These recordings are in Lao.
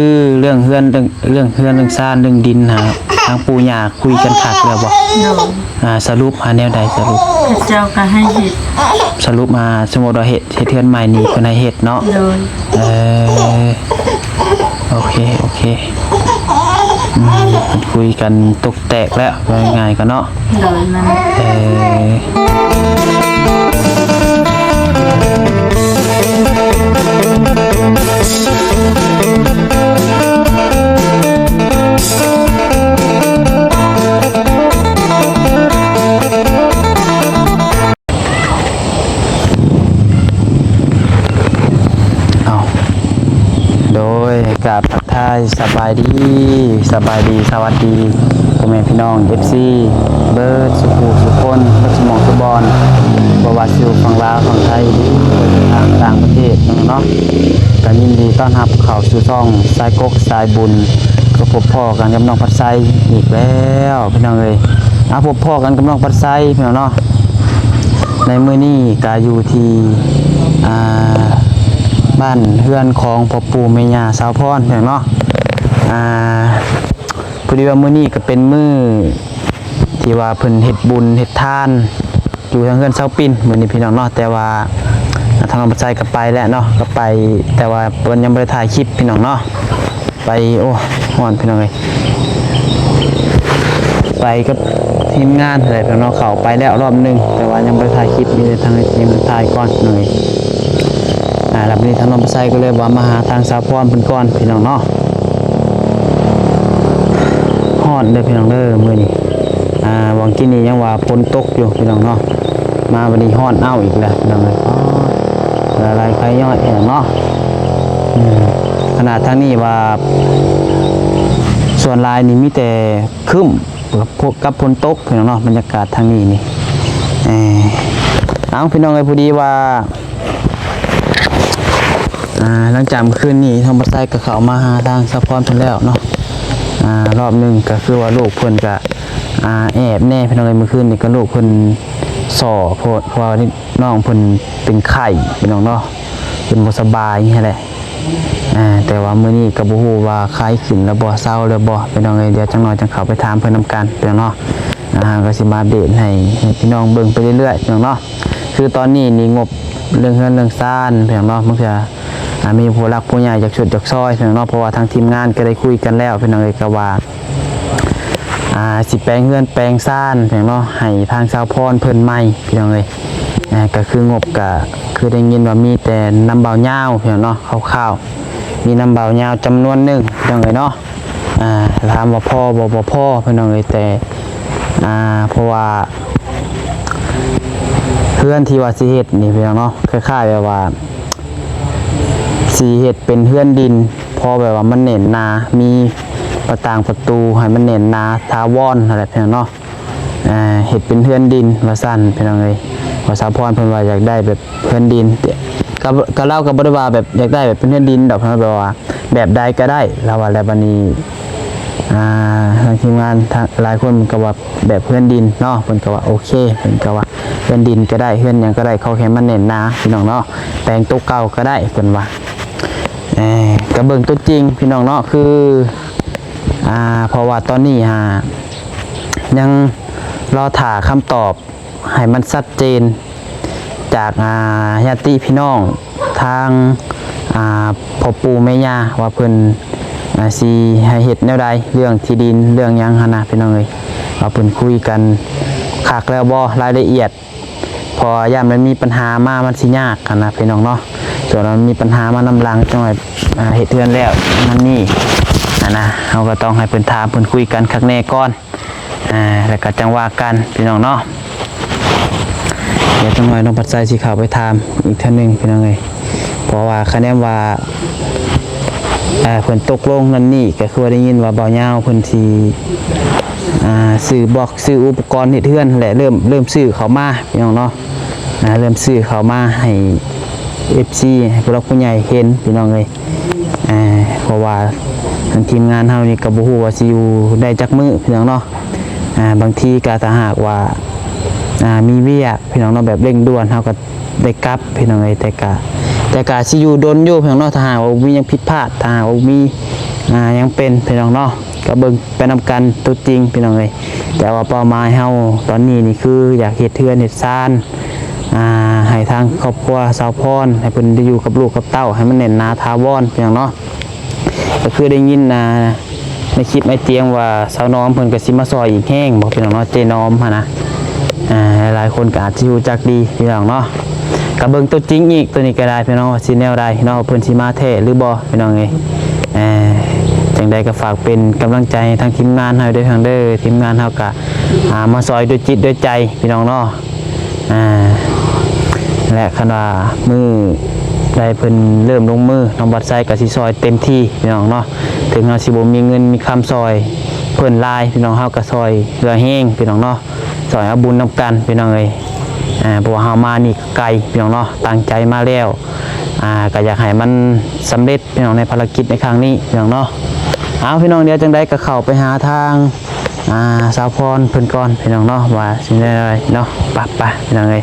ຄືເລື່ອງເຮືອນ ເລື່ອງ ເລື່ອງເຮືອນເລື່ອງຊານເລື່ອງດິນຫາ ທາງປູ່ຍ່າຄຸຍກັນຄັກແລ້ວບໍ່? ໂດຍ ອ່າ ສະຫຼຸບຫາແນວໃດ? ສະຫຼຸບ ເຂົາເຈົ້າກໍໃຫ້ເຮັດ ສະຫຼຸບມາ ສົມມຸດວ່າເຮັດ ເຮັດເຮືອນໃໝ່ນີ້ເພິ່ນໃຫ້ເຮັດເນາະ. ໂດຍ ເອີ ໂອເຄ ໂອເຄ ອືມ ເພິ່ນຄຸຍກັນຕົກແຕກແລ້ວ ເວົ້າງ່າຍໆກໍເນາະ. ໂດຍ ແມ່ນ ເອີ ເອົາ ໂດຍ ກາບທັກທາຍສະບາຍດີ ສະບາຍດີ ສະຫວັດດີ ພໍ່ແມ່ພີ່ນ້ອງ ເອັຟຊີ ເບິດສູ່ຜູ້ສູ່ຄົນ ເບິດສູ່ໝ່ອງສູ່ບ່ອນ ບໍ່ວ່າຊິຢູ່ຝັ່ງລາວ ຝັ່ງໄທ ຫຼືທາງຕ່າງປະເທດເນາະ. ກໍຍິນດີຕ້ອນຮັບເຂົ້າສູ່ຊ່ອງສາຍກົກສາຍບຸນ ກໍພົບພໍ້ກັນກັບນ້ອງພັດໄຊອີກແລ້ວ ພີ່ນ້ອງເອີຍ. ມາພົບພໍ້ກັນກັບນ້ອງພັດໄຊ ພີ່ນ້ອງເນາະ. ໃນມື້ນີ້ກໍຢູ່ທີ່ ອ່າ ບ້ານເຮືອນຂອງພໍ່ປູ່ແມ່ຍ່າສາວພອນ ພີ່ນ້ອງເນາະ. ອ່າ ພໍດີວ່າມື້ນີ້ກໍເປັນມື້ທີ່ວ່າເພິ່ນເຮັດບຸນເຮັດທານ ຢູ່ທາງເຮືອນຊາວປິ່ນມື້ນີ້ ພີ່ນ້ອງເນາະ. ແຕ່ວ່າທາງນ້ອງພັດໄຊກໍໄປແລ້ວເນາະ ກໍໄປ ແຕ່ວ່າເພິ່ນຍັງບໍ່ໄດ້ຖ່າຍຄລິບ ພີ່ນ້ອງເນາະ. ໄປ ໂອ້ ຮ້ອນ ພີ່ນ້ອງເອີຍ ໄປກັບທີມງານແຫຼະ ພີ່ນ້ອງເນາະ. ເຂົ້າໄປແລ້ວລອບໜຶ່ງ ແຕ່ວ່າຍັງບໍ່ໄດ້ຖ່າຍຄລິບ ມີແຕ່ທາງທີມງານຖ່າຍກ່ອນ ພີ່ນ້ອງເອີຍ. ອ່າ ແລ້ວບັດນີ້ທາງນ້ອງພັດໄຊກໍເລີຍວ່າມາຫາທາງສາວພອນເພິ່ນກ່ອນ ພີ່ນ້ອງເນາະ. ຮ້ອນເດີ ພີ່ນ້ອງເດີ ມື້ນີ້ ອ່າ ຫວ່າງກີ້ນີ້ຍັງວ່າຝົນຕົກຢູ່ ພີ່ນ້ອງເນາະ. ມາບັດນີ້ຮ້ອນເອົ້າອີກແລ້ວ ພີ່ນ້ອງເອີຍ. ອໍ ລະລາຍໄຄຍ້ອຍ ພີ່ນ້ອງເນາະ. ອືມ ຂະໜາດທາງນີ້ວ່າສ່ວນຫຼາຍນີ້ມີແຕ່ຄຶ້ມກັບ ກັບຝົນຕົກ ພີ່ນ້ອງເນາະ. ບັນຍາກາດທາງນີ້ນີ້ ເອີ ເອົ້າ ພີ່ນ້ອງເອີຍ ພໍດີວ່າ ອ່າ ຫຼັງຈາກມື້ຄືນນີ້ທາງບັດໄຊກໍເຂົ້າມາຫາທາງສາວພອນເພິ່ນແລ້ວເນາະ. ອ່າ ລອບໜຶ່ງກໍຄືວ່າລູກເພິ່ນກໍ ອ່າ ແອບແດ່ ພີ່ນ້ອງເອີຍ. ມື້ຄືນນີ້ກໍລູກເພິ່ນສໍ້ໂພດ ເພາະວ່ານ້ອງເພິ່ນເປັນໄຂ້ ພີ່ນ້ອງເນາະ ເພິ່ນບໍ່ສະບາຍຫັ້ນແຫຼະ. ອ່າ ແຕ່ວ່າມື້ນີ້ກໍບໍ່ຮູ້ວ່າໄຂ້ຂຶ້ນແລ້ວບໍ່ ເຊົາແລ້ວບໍ່ ພີ່ນ້ອງເອີຍ. ດຽວຈັກໜ້ອຍຈັ່ງເຂົ້າໄປຖາມເພິ່ນນຳກັນ ພີ່ນ້ອງເນາະ. ອ່າ ກໍຊິມາອັບເດດໃຫ້ ໃຫ້ພີ່ນ້ອງເບິ່ງໄປເລື້ອຍໆ ພີ່ນ້ອງເນາະ. ຄືຕອນນີ້ນີ້ງົບເລື່ອງເຮືອນເລື່ອງຊານ ພີ່ນ້ອງເນາະ ບາງເທື່ອ ອ່າ ມີຜູ້ຫຼັກຜູ້ໃຫຍ່ຢາກຊຸດຢາກຊ່ອຍ ພີ່ນ້ອງເນາະ. ເພາະວ່າທາງທີມງານກໍໄດ້ຄຸຍກັນແລ້ວ ພີ່ນ້ອງເອີຍ ກໍວ່າ ອ່າ ຊິແປງເຮືອນແປງຊານ ພີ່ນ້ອງເນາະ ໃຫ້ທາງສາວພອນເພິ່ນໃໝ່ ພີ່ນ້ອງເອີຍ. ອ່າ ກໍຄືງົບກໍຄືໄດ້ຍິນວ່າມີແຕ່ນຳບ່າວຍາວ ພີ່ນ້ອງເນາະ ຄ່າວໆ ມີນຳບ່າວຍາວຈຳນວນໜຶ່ງ ພີ່ນ້ອງເອີຍເນາະ. ອ່າ ຖາມວ່າພໍບໍ່? ບໍ່ພໍ ພີ່ນ້ອງເອີຍ. ແຕ່ ອ່າ ເພາະວ່າເຮືອນທີ່ວ່າຊິເຮັດນີ້ ພີ່ນ້ອງເນາະ ຄ້າຍໆແບບວ່າຊິເຮັດເປັນເຮືອນດິນ ພໍແບບວ່າມັນແໜ້ນໜາ ມີປະຕ່າງປະຕູໃຫ້ມັນແໜ້ນໜາຖາວອນຫັ້ນແຫຼະ ພີ່ນ້ອງເນາະ. ອ່າ ເຮັດເປັນເຮືອນດິນວ່າຊັ້ນ ພີ່ນ້ອງເອີຍ. ວ່າສາວພອນເພິ່ນວ່າຢາກໄດ້ແບບເຮືອນດິນ ກໍ ກໍລາວກໍບໍ່ໄດ້ວ່າແບບຢາກໄດ້ແບບເປັນເຮືອນດິນດອກ ເພິ່ນວ່າແບບວ່າ ແບບໃດກໍໄດ້ ລາວວ່າ. ແລ້ວບັດນີ້ ອ່າ ທາງທີມງານ ທາງຫຼາຍຄົນກໍວ່າແບບເຮືອນດິນເນາະ ເພິ່ນກໍວ່າໂອເຄ ເພິ່ນກໍວ່າເຮືອນດິນກໍໄດ້ ເຮືອນຫຍັງກໍໄດ້ ຂໍແຄ່ມັນແໜ້ນໜາ ພີ່ນ້ອງເນາະ ແປງໂຕເກົ່າກໍໄດ້ ເພິ່ນວ່າ. ເອີ ກໍເບິ່ງຕົວຈິງ ພີ່ນ້ອງເນາະ ຄື ອ່າ ເພາະວ່າຕອນນີ້ຫາຍັງລໍຖ້າຄຳຕອບ ໃຫ້ມັນຊັດເຈນຈາກ ອ່າ ຍາດຕິພີ່ນ້ອງທາງ ອ່າ ພໍ່ປູ່ແມ່ຍ່າ ວ່າເພິ່ນ ອ່າ ຊິໃຫ້ເຮັດແນວໃດ ເລື່ອງທີ່ດິນເລື່ອງຫຍັງຫັ້ນນະ ພີ່ນ້ອງເອີຍ. ວ່າເພິ່ນຄຸຍກັນຄັກແລ້ວບໍ່ ລາຍລະອຽດ ເພາະວ່າຢ້ານມັນມີປັນຫາມາ ມັນຊິຍາກຫັ້ນນະ ພີ່ນ້ອງເນາະ. ສ່ວນວ່າມັນມີປັນຫາມານຳຫຼັງ ຈັ່ງວ່າ ອ່າ ເຮັດເຮືອນແລ້ວນັ້ນນີ້ຫັ້ນນະ ເຮົາກໍຕ້ອງໃຫ້ເພິ່ນຖາມເພິ່ນຄຸຍກັນຄັກແນ່ກ່ອນ. ອ່າ ແລ້ວກໍຈັ່ງວ່າກັນ ພີ່ນ້ອງເນາະ. ດຽວຈັກໜ້ອຍນ້ອງພັດໄຊຊິເຂົ້າໄປຖາມອີກເທື່ອໜຶ່ງ ພີ່ນ້ອງເອີຍ. ເພາະວ່າຄະແນນວ່າ ເອີ ເພິ່ນຕົກລົງນັ້ນນີ້ ກໍຄືວ່າໄດ້ຍິນວ່າບ່າວຍາວເພິ່ນຊິ ອ່າ ຊື້ບລັອກ ຊື້ອຸປະກອນເຮັດເຮືອນແຫຼະ ເລີ່ມ ເລີ່ມຊື້ເຂົ້າມາ ພີ່ນ້ອງເນາະ. ອ່າ ເລີ່ມຊື້ເຂົ້າມາໃຫ້ເອັຟຊີ ໃຫ້ຜູ້ຫຼັກຜູ້ໃຫຍ່ເຫັນ ພີ່ນ້ອງເອີຍ. ອ່າ ເພາະວ່າທາງທີມງານເຮົານີ້ກໍບໍ່ຮູ້ວ່າຊິຢູ່ໄດ້ຈັກມື້ ພີ່ນ້ອງເນາະ. ອ່າ ບາງທີກໍຖ້າຫາກວ່າ ອ່າ ມີວຽກ ພີ່ນ້ອງເນາະ ແບບເລັ່ງດ່ວນ ເຮົາກໍໄດ້ກັບ ພີ່ນ້ອງເອີຍ. ແຕ່ກໍ ແຕ່ກໍຊິຢູ່ດົນຢູ່ ພີ່ນ້ອງເນາະ ຖ້າຫາກວ່າບໍ່ມີຫຍັງຜິດພາດ ຖ້າຫາກວ່າບໍ່ມີ ອ່າ ຍັງເປັນພີ່ນ້ອງເນາະ ກໍເບິ່ງໄປນຳກັນຕົວຈິງພີ່ນ້ອງເອີຍ. ແຕ່ວ່າເປົ້າໝາຍເຮົາຕອນນີ້ນີ້ຄືຢາກເຮັດເຮືອນເຮັດຊານ ອ່າ ໃຫ້ທາງຄອບຄົວສາວພອນ ໃຫ້ເພິ່ນໄດ້ຢູ່ກັບລູກກັບເຕົ້າ ໃຫ້ມັນແໜ້ນໜາຖາວອນພີ່ນ້ອງເນາະ. ກໍຄືໄດ້ຍິນ ອ່າ ໃນຄລິບອ້າຍຕຽງວ່າສາວໜອມເພິ່ນກໍຊິມາຊ່ອຍອີກແຮງບໍພີ່ນ້ອງເນາະ ເຈ້ໜອມຫັ້ນນະ. ອ່າ ຫຼາຍໆຄົນກໍອາດຊິຮູ້ຈັກດີພີ່ນ້ອງເນາະ. ກໍເບິ່ງຕົວຈິງອີກ ຕົວນີ້ກໍໄດ້ພີ່ນ້ອງ ວ່າຊິແນວໃດເນາະ ເພິ່ນຊິມາແທ້ຫຼືບໍ່ພີ່ນ້ອງເອີຍ. ອ່າ ຈັ່ງໃດກໍຝາກເປັນກຳລັງໃຈໃຫ້ທາງທີມງານເຮົາເດີ ທາງເດີ ທີມງານເຮົາກໍ ອ່າ ມາຊ່ອຍດ້ວຍຈິດດ້ວຍໃຈພີ່ນ້ອງເນາະ. ອ່າ ແລະ ຄັນວ່າມື້ໃດເພິ່ນເລີ່ມລົງມື ນ້ອງບອດໄຊກໍຊິຊ່ອຍເຕັມທີ່ພີ່ນ້ອງເນາະ. ເຖິງເຮົາຊິບໍ່ມີເງິນມີຄຳຊ່ອຍເພິ່ນຫຼາຍພີ່ນ້ອງ ເຮົາກໍຊ່ອຍເຫື່ອແຮງພີ່ນ້ອງເນາະ ຊ່ອຍເອົາບຸນນຳກັນພີ່ນ້ອງເອີຍ. ອ່າ ເພາະວ່າເຮົາມານີ້ກໍໄກພີ່ນ້ອງເນາະ ຕັ້ງໃຈມາແລ້ວ ອ່າ ກໍຢາກໃຫ້ມັນສຳເລັດພີ່ນ້ອງ ໃນພາລະກິດໃນຄັ້ງນີ້ພີ່ນ້ອງເນາະ. ເອົາ ພີ່ນ້ອງ ດຽວຈັ່ງໃດກໍເຂົ້າໄປຫາທາງ ອ່າ ສາວພອນເພິ່ນກ່ອນພີ່ນ້ອງເນາະ ວ່າຊິແນວໃດເນາະ. ໄປໆ ພີ່ນ້ອງເອີຍ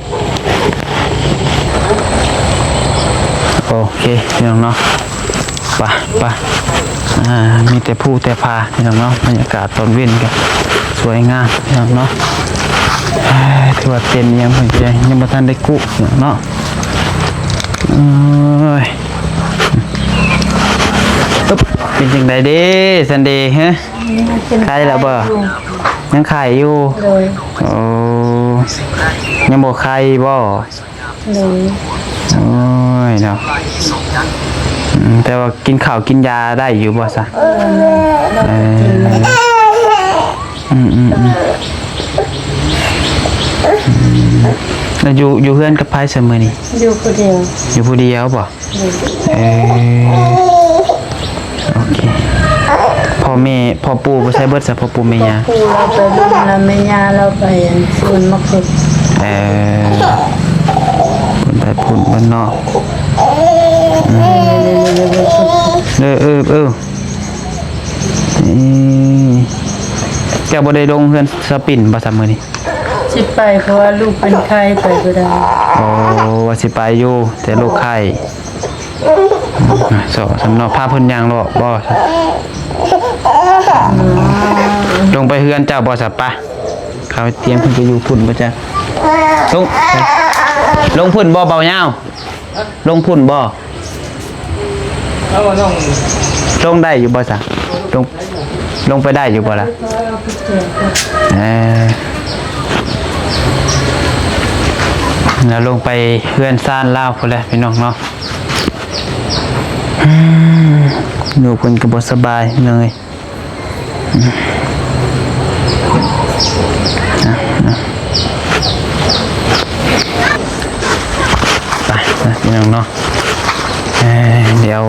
ໂອເຄພີ່ນ້ອງເນາະ ໄປໆ. ອ່າ ມີແຕ່ພູແຕ່ຜາພີ່ນ້ອງເນາະ ບັນຍາກາດຕອນເວັນກໍສວຍງາມພີ່ນ້ອງເນາະ. ເອີ ຖືວ່າເຕັນຍັງ ຍັງບໍ່ທັນໄດ້ກຸເນາະ. ໂອ້ຍ ອຶບ ເປັນຈັ່ງໃດເດ້ ຊັນເດ ຮະ? ໄຄແລ້ວບໍ່? ຍັງໄຄຢູ່. ໂດຍ. ໂອ້ ຍັງບໍ່ໄຄບໍ່? ໂດຍ. ໂອ້ຍເນາະ ອືມ ແຕ່ວ່າກິນເຂົ້າກິນຢາໄດ້ຢູ່ບໍ່ຊະ? ເອີ ເອີ ອືມໆໆ ແລ້ວຢູ່ ຢູ່ເຮືອນກັບໃຜຊະມື້ນີ້? ຢູ່ຜູ້ດຽວ. ຢູ່ຜູ້ດຽວບໍ່? ເອີ ໂອເຄ. ພໍ່ແມ່ ພໍ່ປູ່ໄປໃສເບິດຊະ? ພໍ່ປູ່ແມ່ຍ່າ ພໍ່ປູ່ລາວໄປບຸນ ລາວແມ່ຍ່າລາວໄປສວນໝາກເຜັດ. ເອີ ເພິ່ນໄປພຸ້ນເບິດເນາະ. ເອີ ເອີ ເອີ ເອີ ເຈົ້າບໍ່ໄດ້ລົງເຮືອນສະປິນບໍ່ຊະມື້ນີ້? ຊິໄປ ເພາະວ່າລູກເປັນໄຂ້ໄປບໍ່ໄດ້. ໂອ້ ວ່າຊິໄປຢູ່ ແຕ່ລູກໄຂ້. ເຊາະຊຳເນາະ ພາເພິ່ນຍ່າງເລາະບໍ່? ລົງໄປເຮືອນເຈົ້າບໍ່ຊະ? ປະ ເຂົາຕຽງເພິ່ນໄປຢູ່ພຸ້ນບໍ່ຈັກ. ລົງ ລົງພຸ້ນບໍ່ ເບົາຍາວ? ລົງພຸ້ນບໍ່? ເອົາ ລົງ ລົງໄດ້ຢູ່ບໍ່ຊະ? ລົງ ລົງໄປໄດ້ຢູ່ບໍ່ລະ? ເອີ ແລ້ວລົງໄປເຮືອນຊານລາວພຸ້ນແຫຼະພີ່ນ້ອງເນາະ. ອືມ ລູກເພິ່ນກໍບໍ່ສະບາຍເລີຍ. ອືມ ອ່ະ ອ່ະ ໄປ ໄປ ພີ່ນ້ອງເນາະ. ເອີ ດຽວ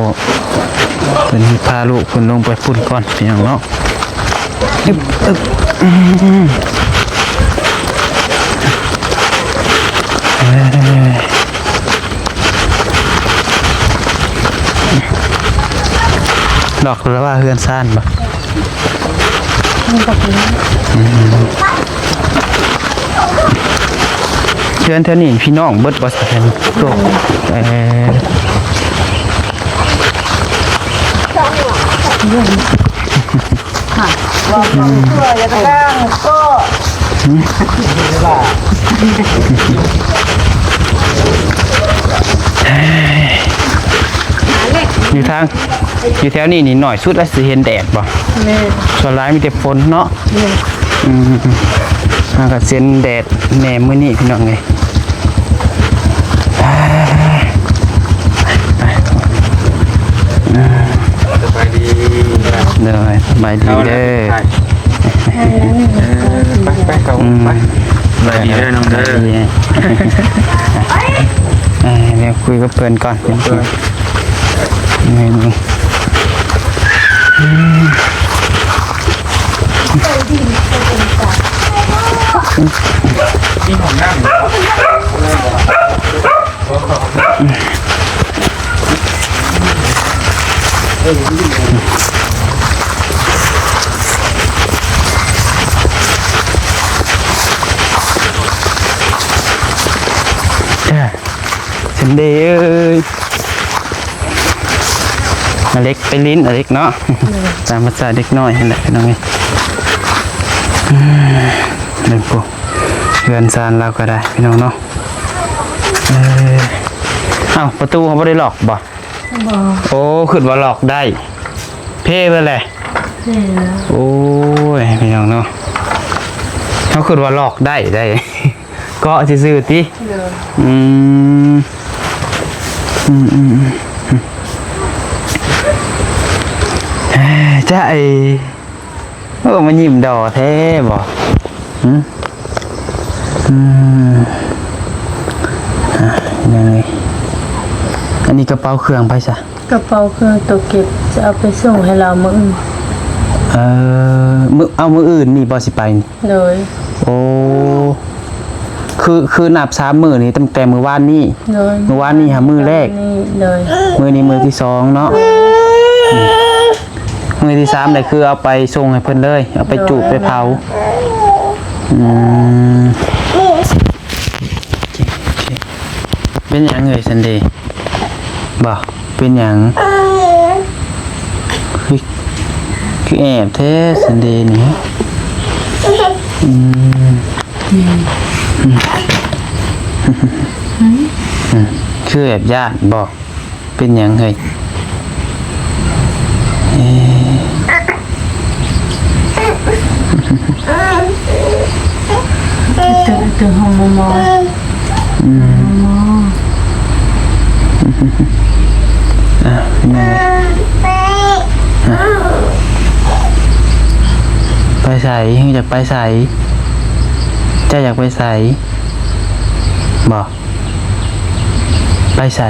ເພິ່ນຊິພາລູກເພິ່ນລົງໄປພຸ້ນກ່ອນ ພີ່ນ້ອງເນາະ. ອຶບ ອຶບ ອືມ ເອີ ລັອກລະວ່າເຮືອນຊານບໍ່? ອືມ ເຮືອນແຖວນີ້ພີ່ນ້ອງເບິດບໍ່ຊະ? ໂຕ ເອີ ຢູ່ທາງ ຢູ່ແຖວນີ້ນີ້ໜ້ອຍສຸດລະຊິເຫັນແດດບໍ່? ແມ່ນ ສ່ວນຫຼາຍມີແຕ່ຝົນເນາະ. ແມ່ນ ອືມ ຫາກະເຫັນແດດແດ່ມື້ນີ້ພີ່ນ້ອງເອີຍ. ສະບາຍດີ ໂດຍ ສະບາຍດີເດີ. ເອີ ໄປ ໄປ ເຂົ້າ ອືມ ໄປ ສະບາຍດີເດີນ້ອງເດີ. ເອີ ດຽວຄຸຍກັບເພິ່ນກ່ອນ ເອີ ເອີ ເຊັນເດເອີຍ ໄປ ເລັກໄປຫຼິ້ນ ອາເລັກເນາະ ຕາມພາສາເດັກນ້ອຍຫັ້ນແຫຼະ ພີ່ນ້ອງເອີຍ. ອືມ ເບິ່ງພຸ້ນ ເຮືອນຊານລາວກໍໄດ້ ພີ່ນ້ອງເນາະ. ເອີ ເອົ້າ ປະຕູເຮົາບໍ່ໄດ້ລັອກບໍ່? ບໍ່. ໂອ້ ຄິດວ່າລັອກໄດ້ ເພເບິດແຫຼະ. ເພແລ້ວ. ໂອ້ຍ ພີ່ນ້ອງເນາະ ເຮົາຄິດວ່າລັອກໄດ້ໄດ໋ ເກາະຊື່ໆຕິ. ໂດຍ. ອືມ ອືມໆ ເອີ ຈະໄອ ໂອ້ ມາຍິ້ມດໍແທ້ບໍ່? ຫຶ? ອືມ ອ່ະ ຍັງ ອັນນີ້ກະເປົາເຄື່ອງໃຜຊະ? ກະເປົາເຄື່ອງໂຕເກັບ ຈະເອົາໄປສົ່ງໃຫ້ລາວມື້ອື່ນ. ເອີ ມື້ ເອົາມື້ອື່ນນີ້ບໍ່ ຊິໄປນີ້? ໂດຍ. ໂອ້ ຄື ຄືນັບສາມມື້ນີ້ ຕັ້ງແຕ່ມື້ວານນີ້. ໂດຍ. ມື້ວານນີ້ຫາມື້ແລກ. ມື້ວານນີ້ ໂດຍ. ມື້ນີ້ມື້ທີສອງເນາະ. ອືມ ມື້ທີສາມແຫຼະ ຄືເອົາໄປສົ່ງໃຫ້ເພິ່ນເລີຍ ເອົາໄປຈູດ ໂດຍ ໄປເຜົາ. ອືມ ເປັນຫຍັງເອີຍ ຊັນເດ? ບໍ່ ເປັນຫຍັງ? ຄື ຄືແອບແທ້ ຊັນເດນີ້. ອືມ ອືມ ອືມ ຄືແອບຢ້ານບໍ່? ເປັນຫຍັງເຮີ້ຍ? ເອີ ຕົວ ຕົວຫ້ອງມໍ່ໆ ອືມ ມໍ່ໆ ອ່ະ ເປັນຫຍັງ? ໄປໃສ? ເຮົາຢາກໄປໃສ? ເຈົ້າຢາກໄປໃສ? ບໍ່ ໄປໃສ?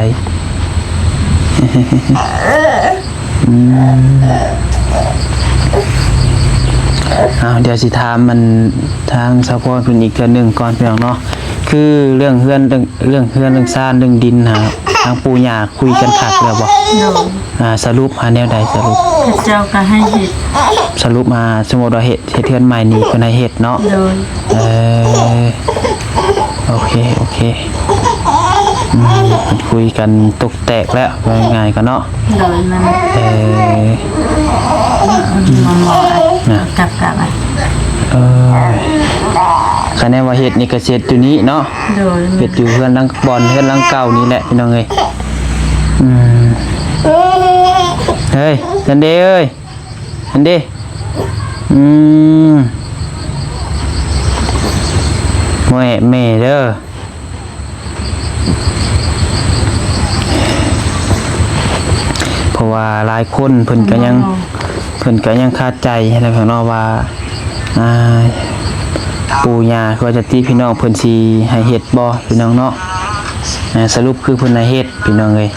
ອືມ ເອົາ ດຽວຊິຖາມມັນ ທາງສາວພອນເພິ່ນອີກເທື່ອໜຶ່ງກ່ອນ ພີ່ນ້ອງເນາະ. ຄືເລື່ອງເຮືອນ ເລື່ອງ ເລື່ອງເຮືອນ ເລື່ອງຊານ ເລື່ອງດິນຫາ ທາງປູ່ຍ່າຄຸຍກັນຄັກແລ້ວບໍ່? ໂດຍ. ອ່າ ສະຫຼຸບຫາແນວໃດ? ສະຫຼຸບ ເຂົາເຈົ້າກໍໃຫ້ເຮັດ. ສະຫຼຸບຫາ ສົມມຸດວ່າເຮັດ ເຮັດເຮືອນໃໝ່ນີ້ ເພິ່ນໃຫ້ເຮັດເນາະ? ໂດຍ. ເອີ ໂອເຄ ໂອເຄ. ອືມ ເພິ່ນຄຸຍກັນຕົກແຕກແລ້ວ ເວົ້າງ່າຍໆ ກໍເນາະ. ໂດຍ ແມ່ນ. ເອີ ມາ ມາ ນະ ກັບກັບ ເອີ ຄັນແມ່ນວ່າເຮັດນີ້ກໍຊິເຮັດຢູ່ນີ້ເນາະ. ໂດຍ ແມ່ນ. ເຮັດຢູ່ເຮືອນຫຼັງ ບ່ອນເຮືອນຫຼັງເກົ່ານີ້ແຫຼະ ພີ່ນ້ອງເອີຍ. ອືມ ເຮີ້ຍ ຊັນເດເອີຍ ຫັ້ນເດ້. ອືມ ບໍ່ແອບແມ່ເດີ ເພາະວ່າຫຼາຍຄົນເພິ່ນກໍຍັງ ເພິ່ນກໍຍັງຄາໃຈຫັ້ນແຫຼະເນາະ ວ່າ ອ່າ ປູ່ຍ່າ ຄືວ່າຈະຕິ ພີ່ນ້ອງເພິ່ນຊິໃຫ້ເຮັດບໍ່ ພີ່ນ້ອງເນາະ. ອ່າ ສະຫຼຸບຄືເພິ່ນໃຫ້ເຮັດ ພີ່ນ້ອງເອີຍ.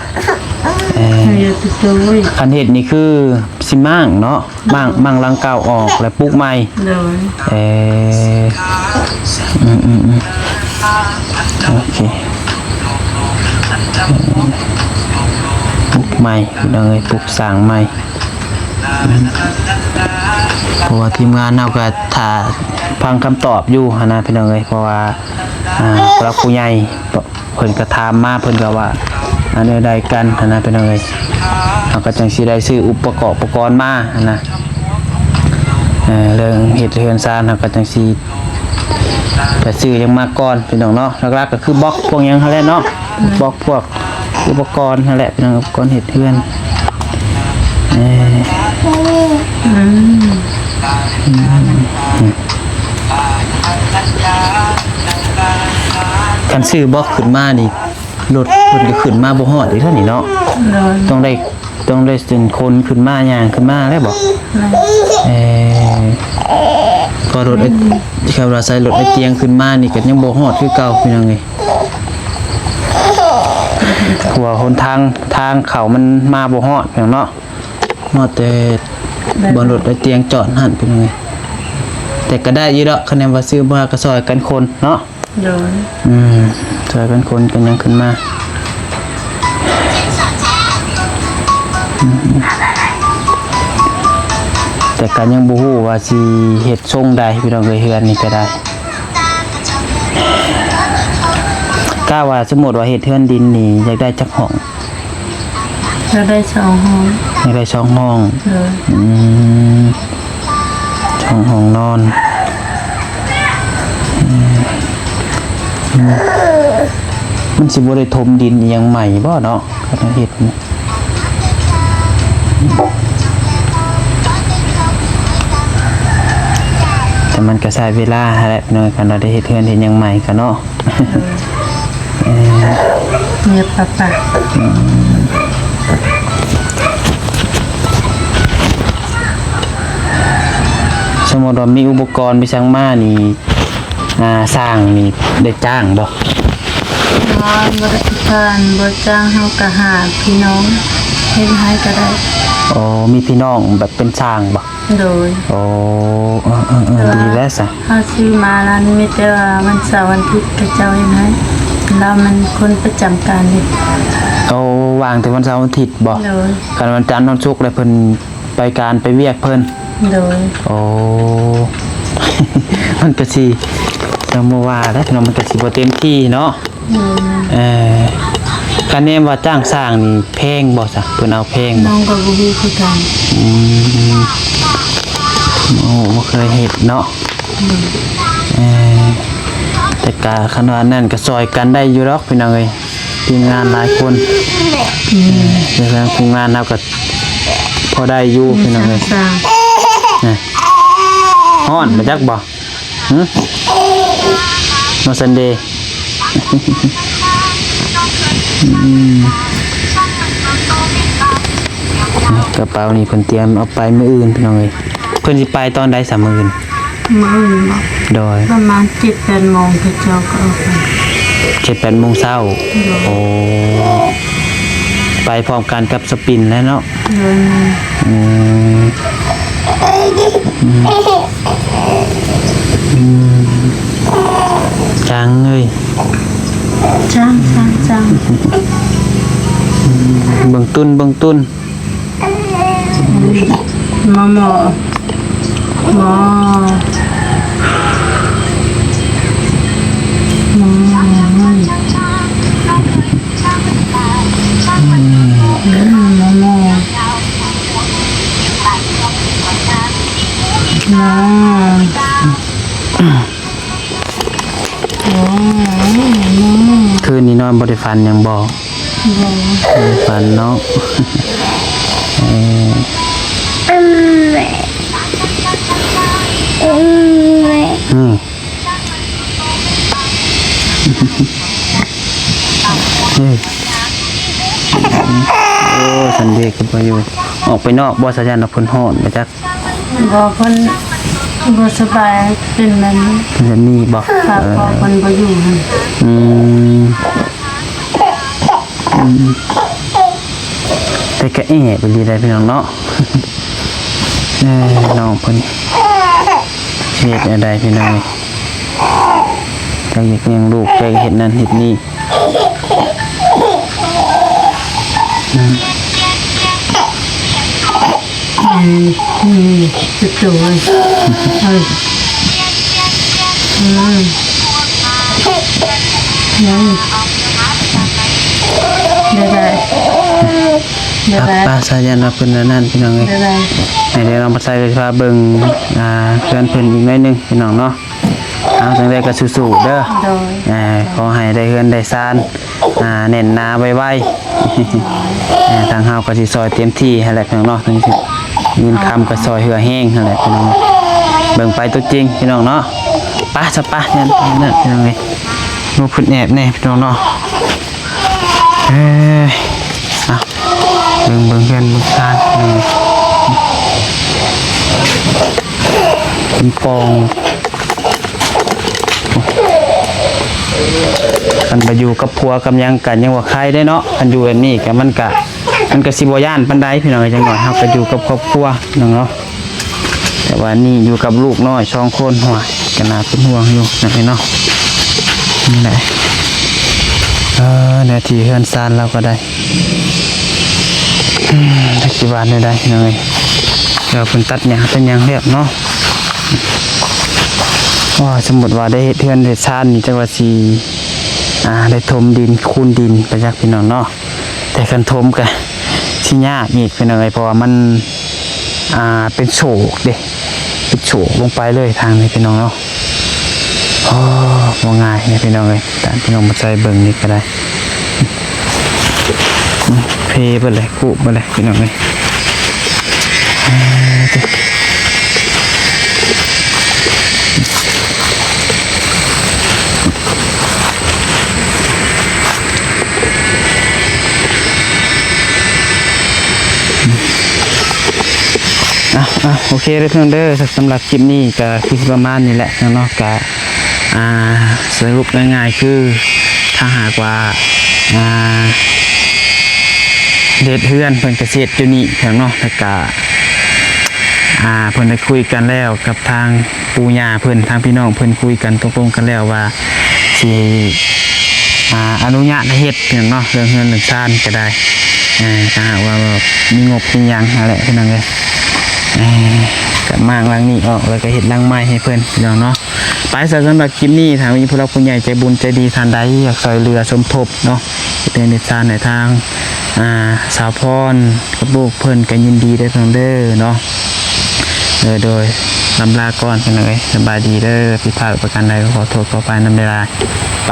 ເອີ ຄັນເຮັດນີ້ຄືຊິມ້າງເນາະ ມ້າງ ມ້າງຫຼັງເກົ່າອອກ ແລ້ວປຸກໃໝ່. ໂດຍ. ເອີ ອືມໆໆ ໂອເຄ ປຸກໃໝ່ ພີ່ນ້ອງເອີຍ ປຸກສ້າງໃໝ່. ເພາະວ່າທີມງານເຮົາກໍຖ້າຟັງຄຳຕອບຢູ່ຫັ້ນນະ ພີ່ນ້ອງເອີຍ ເພາະວ່າ ອ່າ ຜູ້ຫຼັກຜູ້ໃຫຍ່ ເພິ່ນກໍຖາມມາ ເພິ່ນກໍວ່າ ອັນ ແນວໃດກັນຫັ້ນນະ ພີ່ນ້ອງເອີຍ. ເຮົາກໍຈັ່ງຊິໄດ້ຊື້ອຸປະກອບ ອຸປະກອນມາຫັ້ນນະ. ເອີ ເລື່ອງເຮັດເຮືອນຊານ ເຮົາກໍຈັ່ງຊິໄປຊື້ຫຍັງມາກ່ອນ ພີ່ນ້ອງເນາະ. ຫຼັກໆກໍຄືບລັອກພວກຫຍັງຫັ້ນແຫຼະເນາະ ບລັອກພວກອຸປະກອນຫັ້ນແຫຼະ ພີ່ນ້ອງ ອຸປະກອນເຮັດເຮືອນ. ເອີ ອືມ ອືມ ຄັນຊື້ບລັອກຂຶ້ນມານີ້ ລົດເພິ່ນກໍຂຶ້ນມາບໍ່ຮອດອີກເທື່ອນີ້ເນາະ. ໂດຍ. ຕ້ອງໄດ້ ຕ້ອງໄດ້ເປັນຄົນຂຶ້ນມາ ຍ່າງຂຶ້ນມາແລ້ວບໍ? ແມ່ນ. ເອີ ເພາະລົດ ອືມ ຄັນວ່າໃຊ້ລົດໄອ້ຕຽງຂຶ້ນມານີ້ກໍຍັງບໍ່ຮອດຄືເກົ່າ ພີ່ນ້ອງເອີຍ. ເພາະວ່າຫົນທາງ ທາງເຂົ້າມັນມາບໍ່ຮອດ ພີ່ນ້ອງເນາະ. ຮອດແຕ່ ແມ່ນ ບ່ອນລົດໄອ້ຕຽງຈອດຫັ້ນ ພີ່ນ້ອງເອີຍ. ແຕ່ກໍໄດ້ຢູ່ດອກ ຄະແນນວ່າຊື້ມາກໍຊ່ອຍກັນຂົນເນາະ. ໂດຍ. ອືມ ຊ່ອຍກັນຂົນກັນຫຍັງຂຶ້ນມາ. ອືມ ແຕ່ກໍຍັງບໍ່ຮູ້ວ່າຊິເຮັດຊົງໃດ ພີ່ນ້ອງເອີຍ. ເຮືອນນີ້ກໍໄດ້ ກະວ່າສົມມຸດວ່າເຮັດເຮືອນດິນນີ້ ຢາກໄດ້ຈັກຫ້ອງ? ກໍໄດ້ສອງຫ້ອງ ຢາກໄດ້ສອງຫ້ອງ. ໂດຍ. ອືມ ສອງຫ້ອງນອນ. ອືມ ມັນຊິບໍ່ໄດ້ຖົມດິນອີ່ຫຍັງໃໝ່ບໍ່ເນາະ ຄັນເຮັດນີ້? ແຕ່ມັນກໍໃຊ້ເວລາຫັ້ນແຫຼະເນາະ ຄັນວ່າໄດ້ເຮັດເຮືອນເຮັດຫຍັງໃໝ່ກໍເນາະ. ເອີ ເອີ ເງືອບປະປະ. ອືມ ສົມມຸດວ່າມີອຸປະກອນໄປສັ່ງມານີ້ ອ່າ ຊ່າງນີ້ໄດ້ຈ້າງບໍ່? ບໍ່ ບໍ່ໄດ້ຈ້າງ ບໍ່ຈ້າງ ເຮົາກໍຫາພີ່ນ້ອງເຮັດໃຫ້ກໍໄດ້. ອໍ ມີພີ່ນ້ອງແບບເປັນຊ່າງບໍ່? ໂດຍ. ໂອ້ ເອີໆໆ ແຕ່ວ່າ ດີແລ້ວຊະ ເຮົາຊື້ມາແລ້ວ ມີແຕ່ວ່າວັນເສົາວັນອາທິດເຂົາເຈົ້າເຮັດໃຫ້ ລາວແມ່ນຄົນປະຈຳການເດ້. ໂອ້ ວ່າງແຕ່ວັນເສົາວັນອາທິດບໍ່? ໂດຍ. ຄັນວັນຈັນວັນສຸກແລ້ວເພິ່ນໄປການໄປວຽກເພິ່ນ. ໂດຍ. ໂອ້ ມັນກໍຊິ ຈັ່ງບໍ່ວ່າແຫຼະເນາະ ມັນກໍຊິບໍ່ເຕັມທີ່ເນາະ. ອືມ ເອີ ຄັນແນມວ່າຈ້າງຊ່າງນີ້ແພງບໍ່ຊະ? ເພິ່ນເອົາແພງບໍ່? ນ້ອງກໍບໍ່ຮູ້ຄືກັນ. ອືມ ໂອ້ ບໍ່ເຄີຍເຮັດເນາະ. ອືມ ເອີ ແຕ່ກະຄັນວ່ານັ້ນກໍຊ່ອຍກັນໄດ້ຢູ່ດອກພີ່ນ້ອງເອີຍ ທີມງານຫຼາຍຄົນ. ອືມ ເອີ ທາງທີມງານເຮົາກໍພໍໄດ້ຢູ່ພີ່ນ້ອງເອີຍ. ຮ້ອນ ບໍ່ຈັກບໍ່? ຫຶ ນ້ອງຊັນເດ. ອືມ ກະເປົານີ້ເພິ່ນຕຽມເອົາໄປມື້ອື່ນພີ່ນ້ອງເອີຍ. ເພິ່ນຊິໄປຕອນໃດຊະມື້ອື່ນ? ມື້ອື່ນບໍ? ໂດຍ. ປະມານເຈັດແປດໂມງເຂົາເຈົ້າກໍອອກໄປ. ເຈັດແປດໂມງເຊົ້າ. ໂດຍ. ໂອ້ ໄປພ້ອມກັນກັບສະປິນແຫຼະເນາະ. ໂດຍ. ອືມ ອືມ ອືມ ຈັ່ງເອີຍ ຈັ່ງ ຈັ່ງ ຈັ່ງ ເບິ່ງຕຸນ ເບິ່ງຕຸນ ມອມອ ມອ ມອ ອືມ ມອມອ ມອ ຄືນນີ້ນອນບໍ່ໄດ້ຝັນຫຍັງບໍ່? ບໍ່ ບໍ່ໄດ້ຝັນເນາະ. ເອີ ອືມ ເອີ ໂອ້ ຊັນເດກໍບໍ່ຢູ່ ອອກໄປນອກບໍ່? ສາຍານວ່າເພິ່ນຮ້ອນ ບໍ່ຈັກ. ບໍ່ ເພິ່ນບໍ່ສະບາຍ ເປັນແບບນີ້ ເປັນແບບນີ້ບໍ່? ເອີ ເພິ່ນບໍ່ຢູ່ຫັ້ນ. ອືມ ອືມ ແຕ່ກະແອບອີ່ຫຼີໄດ໋ພີ່ນ້ອງເນາະ. ເອີ ນ້ອງເພິ່ນເຮັດແນວໃດພີ່ນ້ອງເອີຍ ຈັກຢາກລ້ຽງລູກ ຈັກເຮັດນັ້ນເຮັດນີ້. ອືມ ອືມ ອືມ ຈຸດໂຕເລີຍ ເອີ ອືມ ອືມ ໄດ້ ໄດ້ ໄດ້ ໄດ້ ໄປ ໄປ ສາຍານວ່າເພິ່ນອັນນັ້ນ ພີ່ນ້ອງເອີຍ ໄດ້ ໄດ້ ໃຫ້ໄດ້ລອງມາໃສ່ ຊິພາເບິ່ງ ອ່າ ເຮືອນເພິ່ນອີກໜ້ອຍໜຶ່ງ ພີ່ນ້ອງເນາະ. ເອົາ ຈັ່ງໃດກໍສູ້ໆເດີ ໂດຍ ເອີ ຂໍໃຫ້ໄດ້ເຮືອນໄດ້ຊານ ອ່າ ແໜ້ນໜາໄວໆ. ເອີ ທາງເຮົາກໍຊິຊ່ອຍເຕັມທີ່ຫັ້ນແຫຼະ ພີ່ນ້ອງເນາະ ເຖິງຊິເງິນຄຳກໍຊ່ອຍເຫື່ອແຮງຫັ້ນແຫຼະ ພີ່ນ້ອງ ເບິ່ງໄປຕົວຈິງ ພີ່ນ້ອງເນາະ. ໄປຊະ ໄປ ນັ້ນ ນັ້ນ ພີ່ນ້ອງເອີຍ ລູກເພິ່ນແອບແດ່ ພີ່ນ້ອງເນາະ. ເອີຍ ເອົາ ເບິ່ງ ເບິ່ງເຮືອນເບິ່ງຊານ ເບິ່ງມີປ່ອງ. ຄັນໄປຢູ່ກັບຜົວກັບຫຍັງກໍຍັງວ່າໄຄເດ້ເນາະ ຄັນຢູ່ແບບນີ້ກໍມັນກໍ ມັນກໍຊິບໍ່ຢ້ານປານໃດ ພີ່ນ້ອງເອີຍ. ຢ່າງໜ້ອຍເຮົາກໍຢູ່ກັບຄອບຄົວ ພີ່ນ້ອງເນາະ. ແຕ່ວ່ານີ້ຢູ່ກັບລູກນ້ອຍສອງຄົນ ໂອ້ຍ ກໍໜ້າເປັນຫ່ວງຢູ່ນະພີ່ນ້ອງ. ນີ້ແຫຼະ ເອີ ເນື້ອທີ່ເຮືອນຊານລາວກໍໄດ້ ອືມ ຈັກຊິວ່າແນວໃດພີ່ນ້ອງເອີຍ. ແລ້ວເພິ່ນຕັດຫຍ້າຕັດຫຍັງແລ້ວເນາະ. ວ່າສົມມຸດວ່າໄດ້ເຮັດເຮືອນເຮັດຊານນີ້ ຈັກວ່າຊິ ອ່າ ໄດ້ຖົມດິນ ຄູນດິນ ໄປຈັກ ພີ່ນ້ອງເນາະ. ແຕ່ຄັນຖົມກະຊິ ຊິຍາກອີກພີ່ນ້ອງເອີຍ ເພາະວ່າມັນ ອ່າ ເປັນໂສກເດ້ ເປັນໂສກລົງໄປເລີຍທາງນີ້ພີ່ນ້ອງເນາະ. ໂອ້ ບໍ່ງ່າຍເດ້ພີ່ນ້ອງເອີຍ ຕາມພີ່ນ້ອງມາໃສ່ເບິ່ງນີ້ກໍໄດ້ ເພເບິດເລີຍ ກຸເບິດເລີຍພີ່ນ້ອງເອີຍ. ອ່ະ ອ່ະ ໂອເຄເດີພີ່ນ້ອງເດີ ສຳລັບຄລິບນີ້ກໍຄືຊິປະມານນີ້ແຫຼະເນາະ. ກໍ ອ່າ ສະຫຼຸບງ່າຍໆຄື ຖ້າຫາກວ່າ ອ່າ ເຮັດເຮືອນເພິ່ນກໍຊິເຮັດຢູ່ນີ້ພີ່ນ້ອງເນາະ. ແລ້ວກໍ ອ່າ ເພິ່ນໄດ້ຄຸຍກັນແລ້ວກັບທາງ ປູ່ຍ່າເພິ່ນ ທາງພີ່ນ້ອງເພິ່ນຄຸຍກັນຕົກລົງກັນແລ້ວວ່າຊິ ອ່າ ອະນຸຍາດໃຫ້ເຮັດເນາະ ເລື່ອງເຮືອນເລື່ອງຊານກໍໄດ້ ເອີ ຖ້າຫາກວ່າແບບມີງົບມີຫຍັງຫັ້ນແຫຼະພີ່ນ້ອງເອີຍ. ເອີ ກໍມ້າງຫຼັງນີ້ອອກ ແລ້ວກໍເຮັດຫຼັງໃໝ່ໃຫ້ເພິ່ນພີ່ນ້ອງເນາະ. ໄປ ສຳລັບຄລິບນີ້ ຖ້າມີຜູ້ຫຼັກຜູ້ໃຫຍ່ໃຈບຸນໃຈດີທ່ານໃດຢາກຊ່ວຍເຫຼືອສົມທົບເນາະ ເຮັດເຮືອນເຮັດຊານໃຫ້ທາງ ອ່າ ສາວພອນກັບລູກເພິ່ນກໍຍິນດີເດີພີ່ນ້ອງເດີເນາະ. ເອີ ໂດຍ ລຳລາກ່ອນພີ່ນ້ອງເອີຍ ສະບາຍດີເດີ. ຜິດພາດປະການໃດກໍຂໍໂທດຂໍອະໄພນຳຫຼາຍໆ ໄປ.